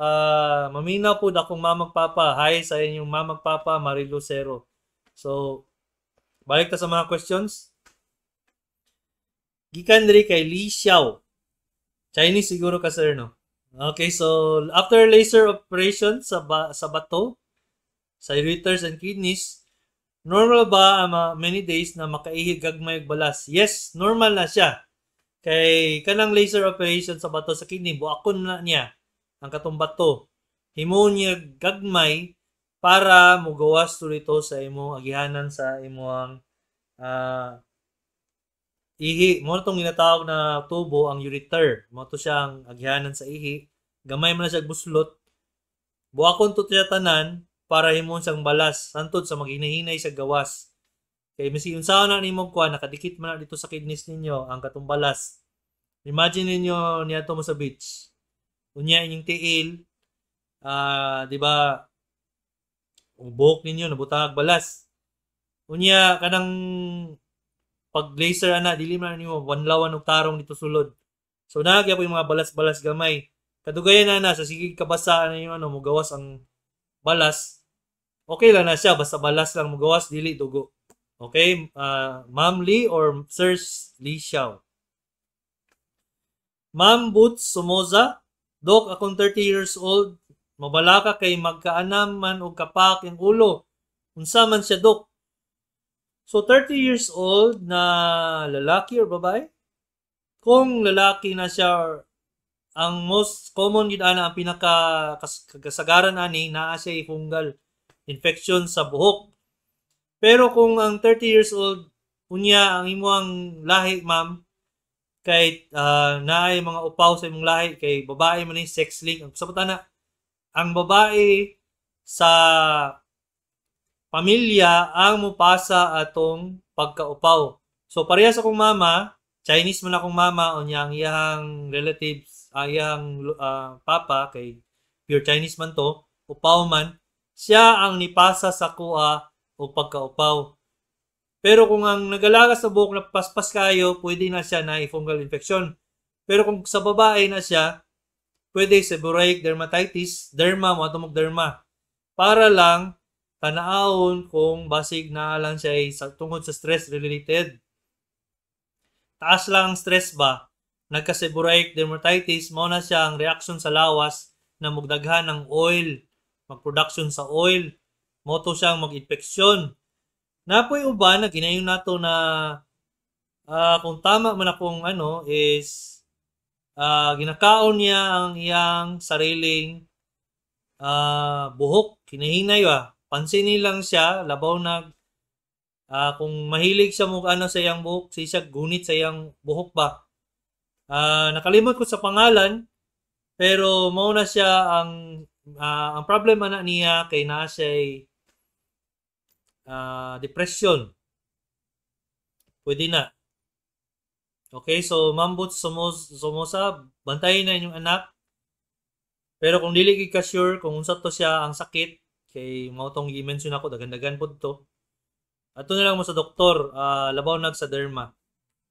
Maminaw po akong mama papa. Hi sa inyong mama papa Marilo Lucero. So balik ta sa mga questions. Gikan diri kay Li Xiao. Chinese siguro ka, sir, no? Okay, so after laser operation sa bato, sa ureters and kidneys, normal ba ang many days na makaihig gagmay og balas? Yes, normal na siya. Kay kanang laser operation sa bato sa kidney, buakon na niya ang katong bato. Himuon niya gagmay para mugawas to sa imong agihanan sa imong ihi. Mo tong ginatawag na tubo ang ureter. Mo to siya ang agihanan sa ihi. Gamay man na siya buslot. Buakon to siya tanan para himon siyang balas hantod sa maghinahinay sa gawas. Kay maski unsaon na nimo kuan, nakadikit man na dito sa kidneys ninyo ang katong balas. Imagine ninyo niadto mo sa beach. Unya inyong tiil, di ba, buhok ninyo nabutang balas. Unya kanang pag laser ana, dili man nimo wanlawan og tarong dito sulod. So naa gyapon yung mga balas-balas gamay. Kadugayan na na sa sige kabasa na yung ano, mugawas ang balas. Okay lang na siya basta balas lang mugawas, dili dugo. Okay, Ma'am Lee or Sir Lee Xiao. Ma'am Boots Somoza, "Dok, akong 30 years old, mabalaka kay magkaanam man og kapak ang ulo. Unsa man siya, Dok?" So 30 years old na lalaki or babae? Kung lalaki na siya, ang most common gid ana, ang pinaka kasagaran ani, naa siya fungal infection sa buhok. Pero kung ang 30 years old unya ang imong lahi, ma'am, kay naay mga upaw sa imong lahi, kay babae man ni, sex link. Ang sabot ana, ang babae sa pamilya ang mupasa atong pagkaupaw. So parehas akong mama, Chinese man akong mama, unya ang iyang relatives, ang iyang papa kay pure Chinese man to, upaw man, siya ang nipasa sa kuha og pagkaupaw. Pero kung ang nagalaga sa buhok na paspas kayo, pwede na siya na fungal infection. Pero kung sa babae na siya, pwede seborrheic dermatitis, derma, mo ato derma. Para lang tanaawon kung basig na lang siya ay sa, tungod sa stress related. Taas lang ang stress ba, nagka-seborrheic dermatitis, mao na siya ang reaction sa lawas na mugdaghan ng oil, mag-production sa oil, mo to siyang mag-infeksyon. Napoy uban na ginayon nato na kung tama man akong ano is ginakaon niya ang iyang sariling buhok, kinahinay ba. Pansinin lang siya, labaw na kung mahilig siya mo ano sa iyang buhok, siya gunit sa iyang buhok ba. Nakalimot ko sa pangalan, pero mao na siya ang problema na niya kay naa siya depression. Pwede na. Okay, so Mambot Somoza, bantayin na inyong anak. Pero kung dili ka sure kung unsa to siya ang sakit, kay mao tong gi-mention ako, dagan-dagan pod to. Ato na lang mo sa doktor, labaw nag sa derma.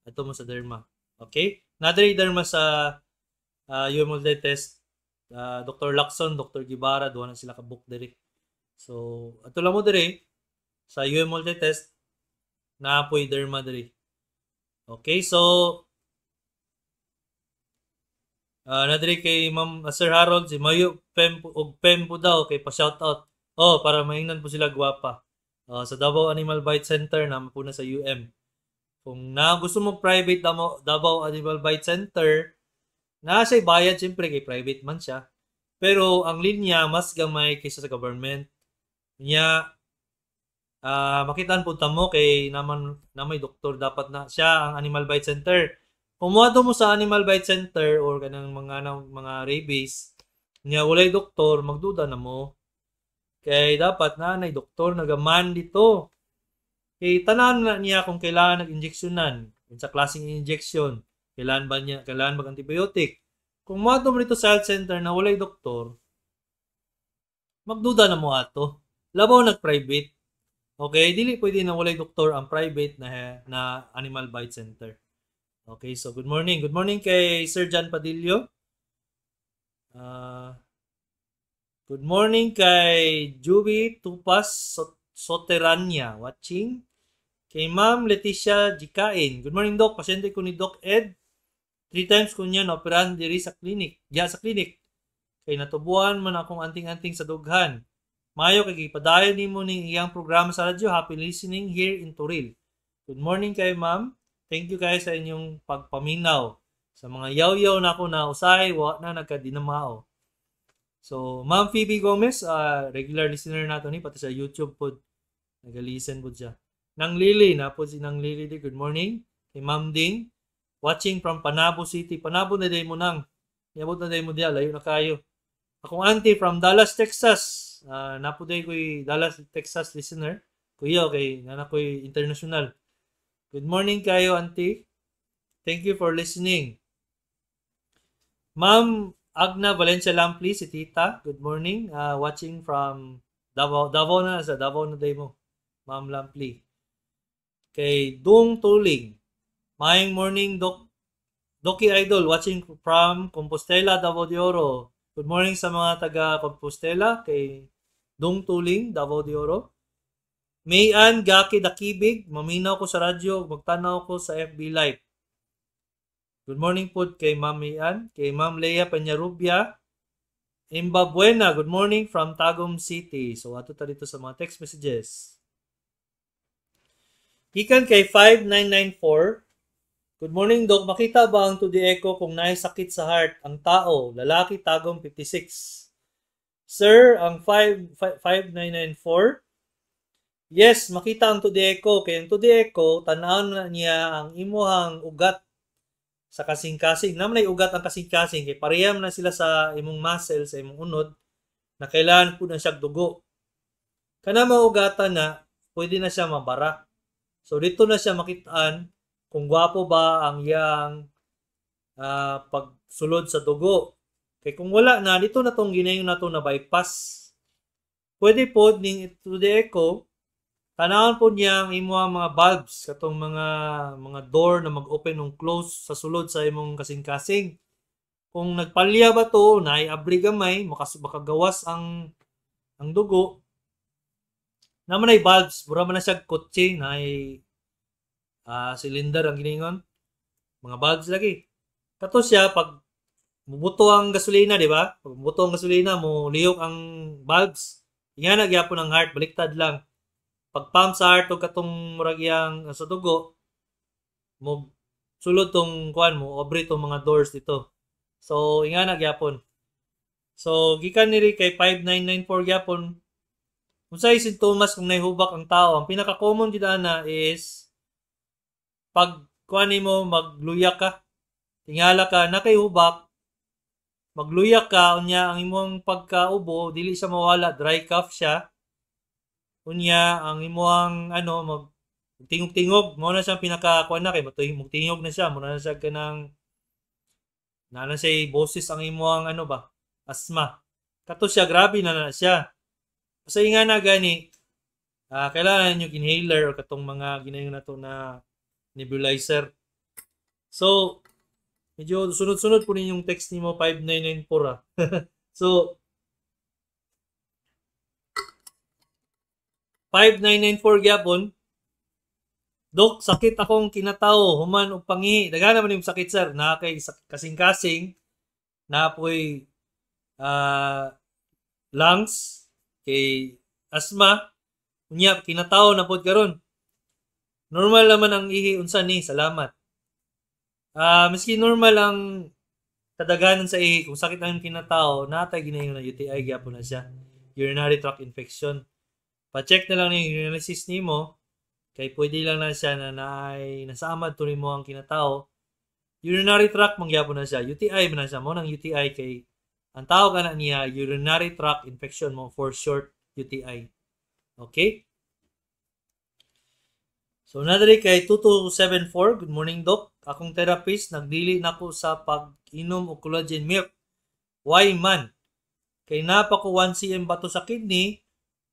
Ato mo sa derma. Okay? Nadiri derma sa UM test. Dr. Lacson, Dr. Gibara, duha na sila ka book diri. So, ato lang mo diri sa UM Multitest na po'y derma diri. Okay, so nadiri kay Ma'am Sir Harold si Mayo Pem og Pem po daw kay pa shout out. Oh, para maingnan po sila gwapa. Sa Davao Animal Bite Center na po na sa UM. Kung na gusto mo private Davao Animal Bite Center, Naa siya'y bayad siyempre kay private man siya. Pero ang linya mas gamay kaysa sa government. Nya makitaan pud ta mo kay naman na may doktor dapat na siya ang Animal Bite Center. Kung moadto mo sa Animal Bite Center or kanang mga mga rabies, nya walay doktor, magduda na mo. Kay dapat na nay doktor nagaman dito. Kay tanan na niya kung kailangan nag-injeksyonan, unsa klaseng injection, kailangan ba niya, kailangan mag antibiotic. Kung moadto mo dito sa health center na walay doktor, magduda na mo ato. Labaw nag-private. Okay, dili pwede na walay doktor ang private na Animal Bite Center. Okay, so good morning. Good morning kay Sir John Padillo. Good morning kay Juby Tupas Soterania watching. Kay Ma'am Leticia Gikain. Good morning, Doc. Pasyente ko ni Doc Ed. 3 times ko niya naoperahan diri sa clinic. Diya sa clinic. Kay natubuan man akong anting-anting sa dughan. Mayo kay gipadayon nimo ning iyang programa sa radyo. Happy listening here in Toril. Good morning kay Ma'am. Thank you kayo sa inyong pagpaminaw. Sa mga yaw-yaw na ako na usahay, wa na nagkadinamao. So, Ma'am Phoebe Gomez, regular listener nato ni, pati sa YouTube po, nag-listen po siya. Nang Lily, na po si Nang Lily, good morning. Kay Ma'am Ding, watching from Panabo City. Panabo na day mo nang. Niabot na day mo diya, layo na kayo. Akong auntie from Dallas, Texas. Napo day ko'y Dallas, Texas listener. Kuya, okay, nana ko'y international. Good morning kayo, auntie. Thank you for listening. Ma'am Agna Valencia Lampli, si Tita. Good morning. Watching from Davao. Davao na, sa Davao na day mo. Ma'am Lampli. Kay Dung Tuling. Maayong morning, Doc. Doki Idol, watching from Compostela, Davao de Oro. Good morning sa mga taga Compostela, kay Dung Tuling, Davao de Oro. Mayan Gaki Dakibig, maminaw ko sa radyo, magtanaw ko sa FB Live. Good morning po kay Ma'am Mayan, kay Ma'am Leia Peñarubia. Imbabuena, good morning from Tagum City. So ato ta dito sa mga text messages. Gikan kay 5994. Good morning, Doc. Makita ba ang 2D echo kung naay sakit sa heart ang tao? Lalaki, Tagum 56. Sir, ang 5994. Yes, makita ang 2D echo. Kaya ang 2D echo, tan-awon na niya ang imuhang ugat sa kasing-kasing. Naman ay ugat ang kasing-kasing. Kaya pareham na sila sa imong muscle, sa imong unod, na kailangan po na siya dugo. Kana maugatan na, pwede na siya mabara. So, dito na siya makitaan kung gwapo ba ang iyang pagsulod sa dugo. Kaya kung wala na, dito na itong ginayon na ito na bypass. Pwede po ning 2D echo, tanawon po niya ang imong mga valves, katong mga door na mag-open o close sa sulod sa imong kasing-kasing. Kung nagpalya ba to, naay abri gamay, makagawas ang dugo. Naman ay valves, mura man na siya kotse, naay cylinder ang giningon. Mga valves lagi. Kato siya, pag mubuto ang gasolina, di ba? Pag mubuto ang gasolina, mo lihok ang valves. Nga nagyapon ang heart, baliktad lang. Pag pump sa heart o katong murag iyang sa dugo, mo sulod tong kuan mo, obre tong mga doors dito. So, inga na gyapon. So, gikan niri kay 5994 gyapon. Unsay sintomas kung nahubak ang tao? Ang pinaka-common gid ana is pag kuan nimo magluya ka. Tingala ka na kay hubak, magluya ka, unya ang imong pagkaubo dili siya mawala, dry cough siya. Unya ang imong ano mag tingog-tingog, mo na siyang pinaka kuan na kay magtingog na siya, mo na siya kanang na siya boses ang imong ano ba, asthma. Kato siya grabe na na siya. Basta nga na gani, kailangan niyo inhaler o katong mga ginayon na to na nebulizer. So, medyo sunod-sunod po ninyong text nimo 5994 ah. So, 5994 gyapon. Dok, sakit akong kinatao, human og pangihi. Daghan naman yung sakit, sir. Na kay kasing-kasing, na po'y lungs, kay asthma, unya kinatao na pod karon. Normal naman ang ihi unsa ni, salamat. Miski normal ang Kadaghanan sa ihi, kung sakit ang kinatao, natay ginaingon na UTI gyapon na siya. Urinary tract infection. Pa-check na lang ni urinalysis nimo kay pwede lang na siya na naay nasamad to nimo ang kinatao. Urinary tract man gyapon na siya. UTI man na siya. Mo nang UTI kay ang tawag ana niya urinary tract infection mo, for short UTI. Okay? So nadali kay 2274, "Good morning, Doc. Akong therapist nagdili nako sa pag-inom og collagen milk. Why man? Kay naa pa ko 1 cm bato sa kidney,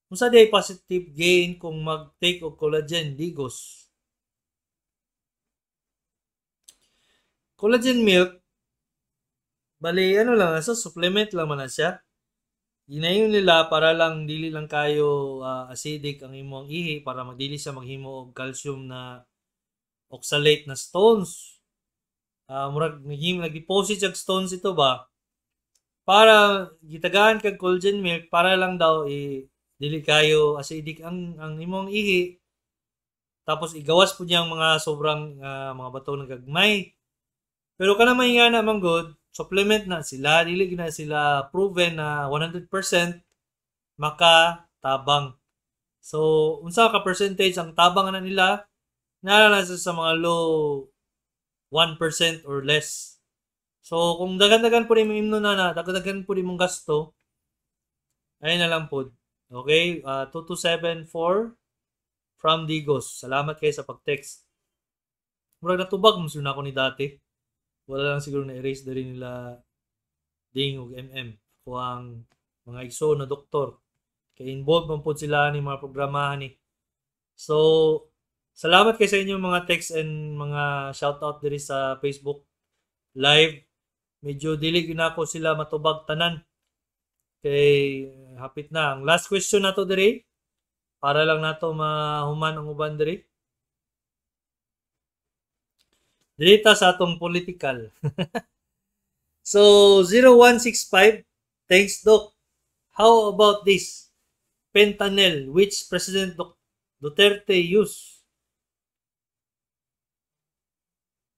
unsa day positive gain kung mag-take og collagen, Digos?" Collagen milk, bali ano lang, sa supplement lang man na siya. Ginayon nila para lang dili lang kayo acidic ang imong ihi para magdili siya maghimo og calcium na oxalate na stones. Murag naging nag-deposit siya stones ito ba? Para gitagaan kag collagen milk para lang daw i dili kayo acidic ang imong ihi. Tapos igawas po niyang mga sobrang mga bato ng gagmay. Pero kana may nga na man good, supplement na sila, dili na sila proven na 100% makatabang. So, unsa ka percentage ang tabang na nila? Naa na sa mga low 1% or less. So, kung dagan-dagan po rin imno na, dagan-dagan po rin mong gasto, ayun na lang po. Okay, 2274 from Digos. Salamat kayo sa pag-text. Murag natubag mo na ako ni dati. Wala lang siguro na-erase diri nila Ding ug MM. Ako ang mga igsoon na doktor. Kay involved man po sila ni mga programahan ni. So, salamat kay sa inyong mga text and mga shoutout diri sa Facebook Live. Medyo dili gyud nako sila matubag tanan. Kay hapit na. Ang last question nato diri para lang nato mahuman ang uban diri. Diri ta sa atong political. So, 0165, "Thanks, Doc. How about this? Fentanyl, which President Duterte use?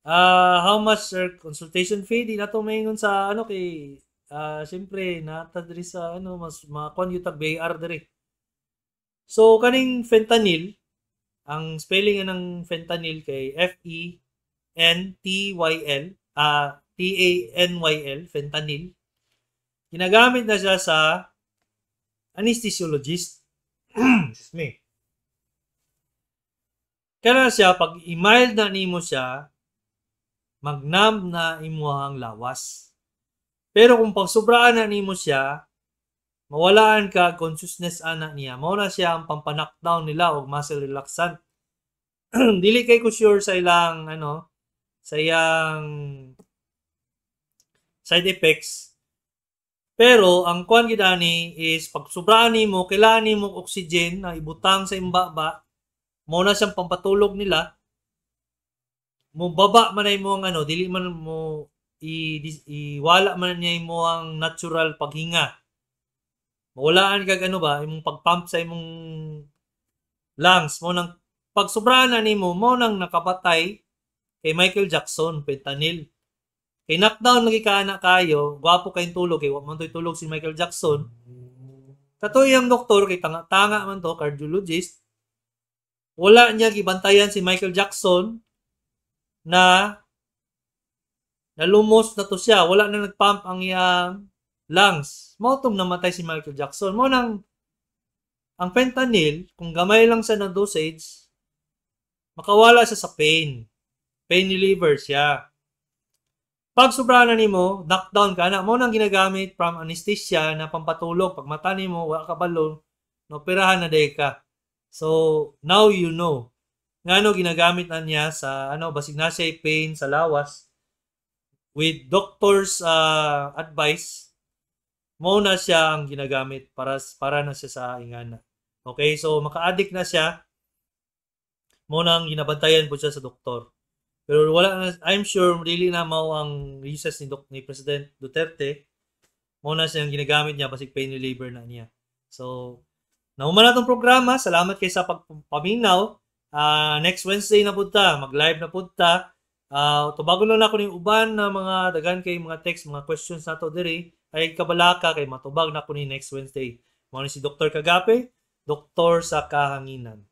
How much sir consultation fee?" Di na to maingon sa ano kay siyempre nata diri sa ano mas makuan yutag BAR diri. So kaning fentanyl, ang spelling ng fentanyl kay F E N T Y L T A N Y L, fentanyl. Ginagamit na siya sa anesthesiologist. Excuse me. Kaya siya, pag i-mild na nimo siya, magnam na imuhang lawas. Pero kung pagsobraan na nimo siya, mawalaan ka consciousness ana niya. Mao na siya ang pampa-knockdown nila og muscle relaxant. Dili kay ko sure sa ilang ano, sa iyang side effects. Pero ang kuan gid ani is pag sobraan nimo, kailangan nimo oxygen na ibutang sa imbaba. Mao na siyang pampatulog nila. Mo baba man ay mo ang ano, dili man mo iwala man niya imo ang natural paghinga. Mawalaan kag ano ba, imong pagpump sa imong lungs. Mo nang pag sobraan na nimo, mo nang nakapatay kay Michael Jackson, fentanyl. Kay knockdown lagi ka na kayo, gwapo kayong tulog kay wa man to'y tulog si Michael Jackson. Katoy ang doktor kay tanga-tanga man to, cardiologist. Wala niya gibantayan si Michael Jackson na nalumos na to siya. Wala na nagpump ang iyang lungs. Mao tong namatay si Michael Jackson. Mao nang ang fentanyl, kung gamay lang siya ng dosage, makawala siya sa pain. Pain reliever siya. Pag sobra na nimo, knockdown ka na. Mao nang ginagamit from anesthesia na pampatulog. Pag mata nimo, wala ka balon, naoperahan na day ka. So, now you know. Ngano ginagamit na niya sa ano, basig na siya pain sa lawas. With doctor's advice, mao na siya ang ginagamit para na siya sa ingana. Okay, so maka-addict na siya. Mao nang ginabantayan po siya sa doktor. Pero wala na, I'm sure really na mao ang uses ni President Duterte. Mao na siyang ginagamit niya basig pain reliever na niya. So, nahuman na tong programa. Salamat kay sa pagpaminaw. Next Wednesday na pud ta, mag-live na pud ta. Tubagon lang nako ning uban na mga daghan kay mga text, mga questions nato diri ay kabalaka kay matubag na ko ni next Wednesday. Mao ni si Dr. Kagape, doktor sa kahanginan.